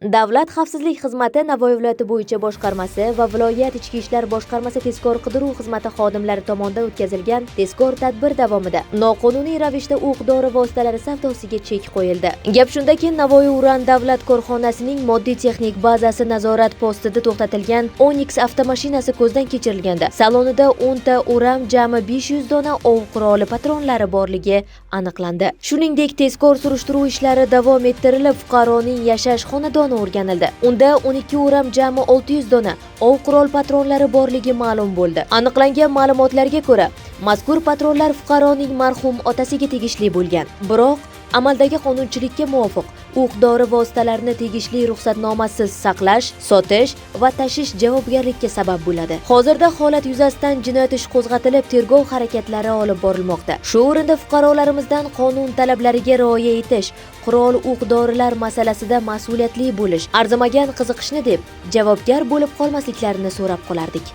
Davlat xavfsizlik xizmati Navoiy viloyati bo'yicha boshqarmasi va viloyat ichki ishlar boshqarmasi tezkor qidiruv xizmati xodimlari tomonidan o'tkazilgan tezkor tadbir davomida noqonuniy ravishda o'q-dori vositalari savdosiga chek qo'yildi. Gap shundaki, Navoiy Uran davlat korxonasining moddiy texnik bazasi nazorat postida to'xtatilgan Onix avtomashinasi ko'zdan kechirilganda salonida 10 ta o'ram, jami 500 dona ov quroli patronlari borligi aniqlandi. Shuningdek, tezkor surishtiruv ishlari davom ettirilib, fuqaroning yashash xonadoni o'rganildi. Unda 12 o'ram, jami 600 dona ov qurol patronlari borligi ma'lum bo'ldi. Aniqlangan ma'lumotlarga ko'ra, mazkur patronlar fuqaroning marhum otasiga tegishli bo'lgan. Biroq amaldagi qonunchilikka muvofiq o'q-dori vositalarini tegishli ruxsatnomasiz saqlash, sotish va tashish javobgarlikka sabab bo'ladi. Hozirda holat yuzasidan jinoyat ishi qo'zg'atilib, tergov harakatlari olib borilmoqda. Shu o'rinda fuqarolarimizdan qonun talablariga rioya etish, qurol o'q-dorilar masalasida mas'uliyatli bo'lish, arzimagan qiziqishni deb javobgar bo'lib qolmasliklarini so'rab qolardik.